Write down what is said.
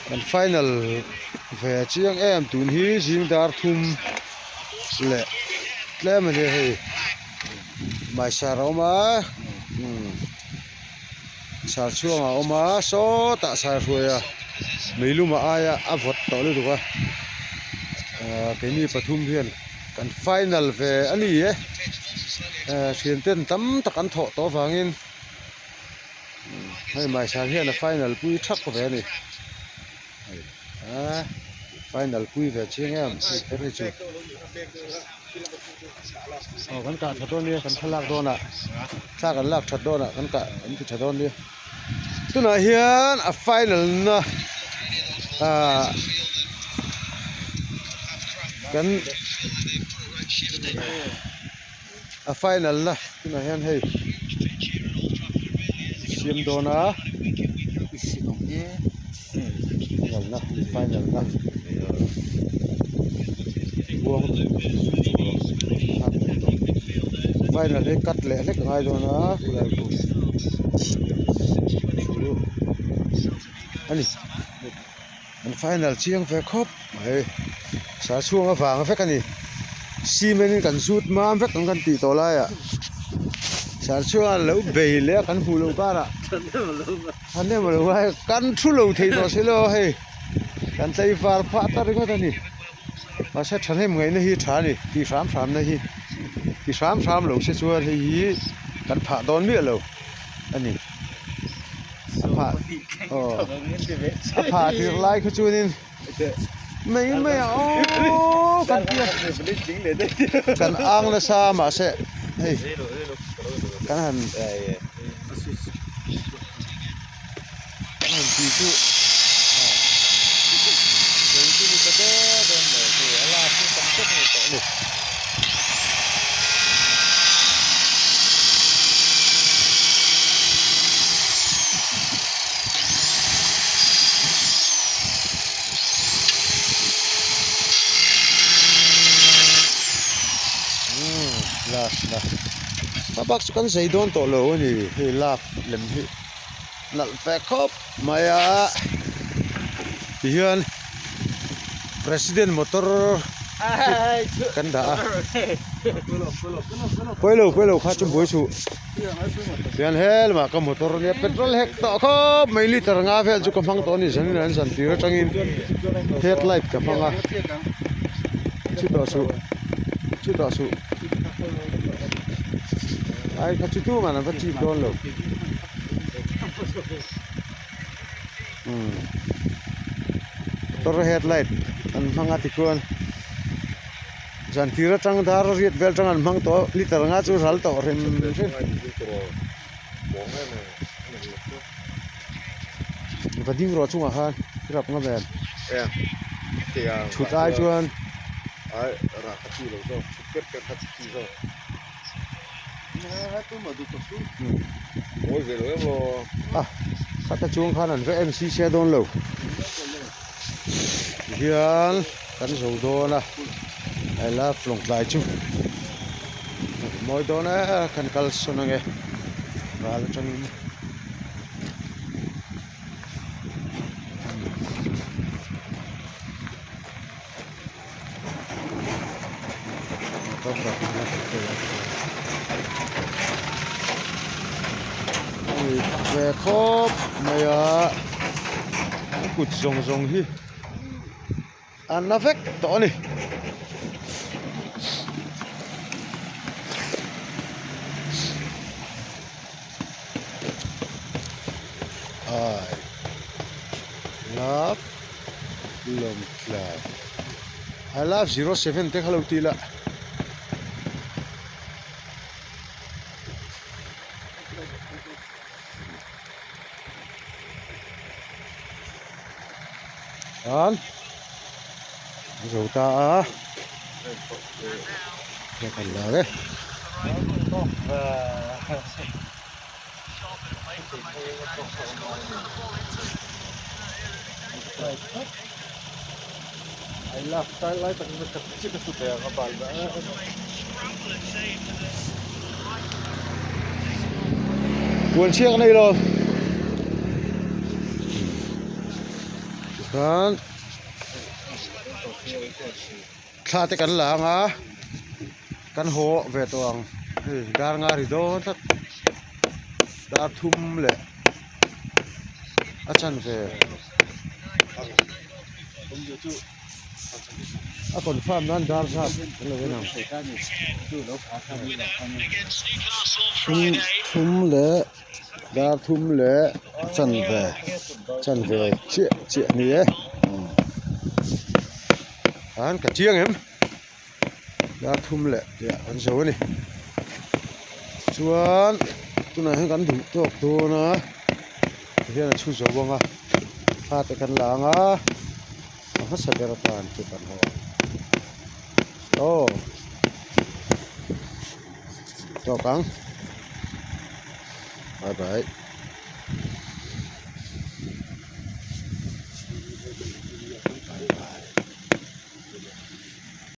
Kan final ve chiang em tun hi zing dar thum leh tlem a nia hei maisar a awm a umm sar chhuang a awm a sawtah sar hruai a meilum a aia a vawt tawh lutuk a ahh keini pathum hian kan final ve a ni e ehh thian ten tam tak an thawh tawh avangin. Hei Maisar hian a final pui thak ve a ni hei a final pui ve chiang em hei kher hi chu aw kan kah tha dawn nia kan thlalak dawnah thla kan lak that dawnah kan kah kan ti tha dawn nia tunah hian a final na ahh kan a final na tunah hian hei siam dawn a final na final na buang final hi cut leh hlek a ngai dawn a khulai khu a ni. An final chiang ve khawp mai sa chhung avang vek a ni cement in kan zut mam vek ang kan tih tawh laiah sa chhunga lo bei leh a kan hmuh loh karah thahnem a lo ngai kan thu lo thei tawh si lo hei kan tlaivar phah ta ringawt a ni mahse thahnem ngaihna hi tha a ni tih hram hram na hi ti hram hram lo se chuan hei hi kan phah dawn miah lo a ni. A phah a phah tir lai kha chuanin mai mai a aww kan tia kan ang nasa mahse hei kan han kan han ti chu a lak chu tam tak a ni tawh a ni. Hmabak chu kan zei dawn tawh lo a ni hei lak lem hi nalh ve khawp mai a tihian president motor kan dah a pawilo pawilo kha chu buai suh tihian he lamah ka motor ania petrol hek tawh khawp mai liter nga vel chu ka hmang tawh a ni zanin an zan tir atangin headlight ka hmang a chutah suh chutah suh ai kha chu tumah an va chip dawn lo. Motor headlight an hmang a tichuan zan tir atang dar riat vel atang an hmang tawh a liter anga chu ral tawh hrim hrim va ding rawh chungah khan i rap ngam em chhut ai chuan. A khata chuang khan an va en si sia dawn lo tihian kan zo dawn a I love Lawngtlai chu mawi dawn e kan kal sawn ange ral atangin. Ve khawp mai a an kut zawng zawng hi a na vek tawh a ni. I love Lawngtlai I love 07 te kha lo ti la. An zo ta a kan la e. Puan chhiak nei lo. Tikhan thla te kan la ang a, kan haw ve tawh ang. Hei dar nga ri dawn tlat. Dar thum leh a chanve. A confirm nan dar zat kan lo en ang. Thum thum leh dar thum leh a chanve chanve chiah chiah a ni e an ka chiang em dar thum leh tih ah kan zo a ni chuan tunah hian kan duh tawk dawn a tihian a chhu zo ang a thla te kan la ang a. A hmasa ber atan chu kan haw ang. Aw tawk ang. Bye bye.